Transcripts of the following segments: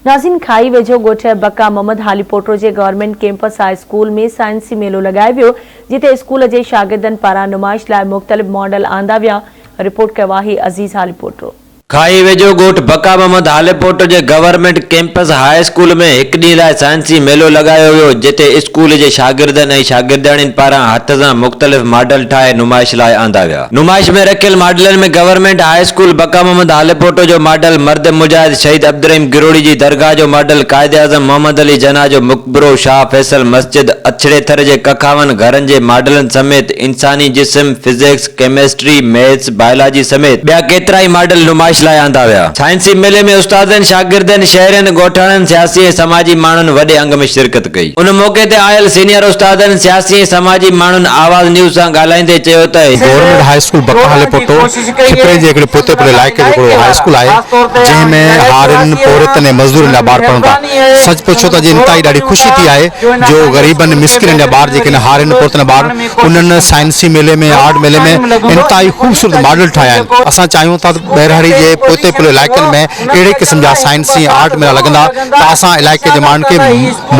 ناظرين کائي ويجهو ڳوٺ بقا محمد هاليپوٽو جي گورنمينٽ ڪيمپس هاء اسڪول ۾ سائنسي ميلو لڳايو ويو جتي اسڪول جي شاگردن پاران نمائش لاء مختلف ماڊل آندا ويا رپورٽ ڪيو آهي عزيز هاليپوٽو. کائي ويجهو ڳوٺ بقا محمد هاليپوٽو جي گورنمينٽ ڪيمپس هاء اسڪول ۾ هڪ ڏينهن لاء سائنسي ميلو لڳايو ويو جتي اسڪول جي شاگردن ۽ شاگردياڻين پاران هٿ سان مختلف ماڊل ٺاهي نمائش لاء آندا ويا. نمائش ۾ رکيل ماڊلن ۾ government high school Baqa Muhammad Halepoto جو ماڊل، مرد مجاهد شهيد عبدالرحيم گروڙي جي درگاهه جو ماڊل، قائداعظم محمد علي جناح جو مقبرو، شاهه فيصل مسجد، اڇڙي ٿر جي ڪکاون گهرن جي ماڊلن سميت انساني جسم، فزڪس، ڪيمسٽري، ميٿس، بائلاجي سميت ٻيا ڪيترائي ماڊل نمائش لاء آندا ويا. سائنسي ميلي ۾ استادن، شاگردن، شهرين، ڳوٺاڻن، سياسي ۽ سماجي ماڻهن وڏي انگ ۾ شرڪت ڪئي. ان موقعي تي آيل سينيئر استادن، سياسي ۽ سماجي ماڻهن آواز نيوز سان ڳالهائيندي چيو ته. Government high school Baqa Halepoto Khipri جي هڪڙي پوئتي پيل علائقي جو هڪڙو هاء اسڪول آهي جنهن ۾ هارين، پورهيتن ۽ مزدورن جا ٻار پڙهن ٿا. سچ پڇو ته اڄ انتهائي ڏاڍي خوشي ٿي آهي جو غريبن مسڪينن جا ٻار جيڪي آهن هارين پورهيتن جا ٻار انهن سائنسي ميلي ۾ آرٽ ميلي ۾ انتهائي خوبصورت ماڊل ٺاهيا آهن. اسان چاهيون ٿا ته ٻهراڙي جي پوئتي پيل علائقن ۾ اهڙي قسم جا سائنسي ۽ آرٽ ميلا لڳندا ته اسان علائقي جي ماڻهن کي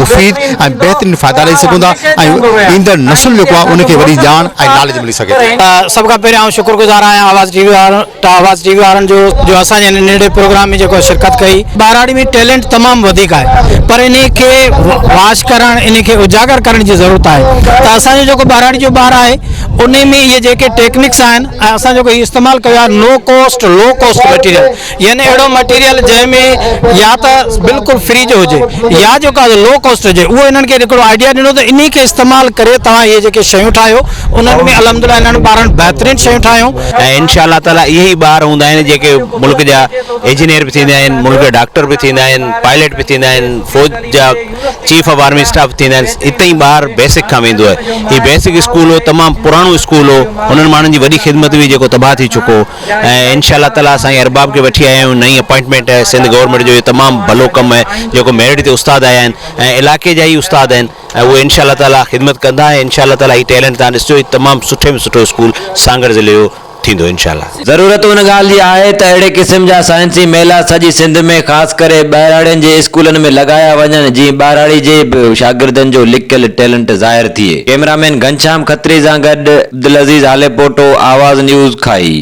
مفيد ۽ بهترين فائدا ڏئي سگهون ٿا ۽ ايندڙ نسل جيڪو آهي ان کي وڏي ڄاڻ ۽ ناليج ملي سگهي ٿي. سڀ کان پهريان آئون شڪر گذار آهيان آواز ٽي وي وارن آواز ٽي وي وارن جو جو اسان جي هن ننڍڙي پروگرام ۾ جيڪو شرڪت ڪئي. ٻهراڙي ۾ ٽيلنٽ تمام وڌيڪ آهي پر انهي کي واش ڪرڻ انهي کي اجاگر ڪرڻ جي ضرورت آهي ته اسان جو جيڪو ٻهراڙي جو ٻار آهي انهي ۾ اهي جيڪي ٽيڪنڪس آهن ۽ اسان جيڪو هي استعمال ڪيو آهي no cost low cost material يعني اهڙو مٽيريل جنهن ۾ يا ته بلڪل فري جو هجي يا جيڪو آهي لو ڪاسٽ هجي اهو انهن کي هڪڙو آئيڊيا ڏنو ته انهي کي استعمال ڪري توهان اهي جيڪي شيون ٺاهيو انهن ۾ الحمد لله انهن ٻارن بهترين شيون ٺاهيون. ۽ انشاء الله تعالي اهي ئي ٻار هوندا آهن جيڪي ملڪ جا انجنيئر به ٿيندا آهن ملڪ جا ڊاڪٽر به ٿيندا آهن پائلٽ به ٿيندا آهن فوج جا چيف آف آرمي اسٽاف به ٿيندا آهن اتي ئي ٻار بيسڪ کان ويندو آهي هي بيسڪ اسڪول هو تمام پراڻو اسڪول هو انهن ماڻهن جي وڏي خدمت هئي جيڪو تباهه ٿي چڪو هو ۽ انشاء الله تعالي اسان ارباب کي وٺي آيا آهيون نئين اپائنٽمينٽ آهي سنڌ گورنمينٽ جو اهو تمام ڀلو ڪم آهي جيڪو ميرٽ تي استاد آيا آهن ۽ علائقي جا ئي استاد آهن ۽ اهي انشاء الله تعالي خدمت ڪندا ۽ انشاء الله تعالي هي ٽيلنٽ تهان ڏسجو هي تمام سٺي ۾ سٺو اسڪول سانگهڙ ضلعي جو ٿيندو انشاء الله. ضرورت ان ڳالهه جي آهي ته اهڙي قسم جا سائنسي ميلا سڄي سنڌ ۾ خاص ڪري ٻهراڙين جي اسڪولن ۾ لڳايا وڃن جيئن ٻهراڙي جي به شاگردن جو لڪيل ٽيلنٽ ظاهر ٿئي. ڪئميرا مين گهنشام کتري سان گڏ عبدالعزيز هاليپوٽو، آواز نيوز، کائي.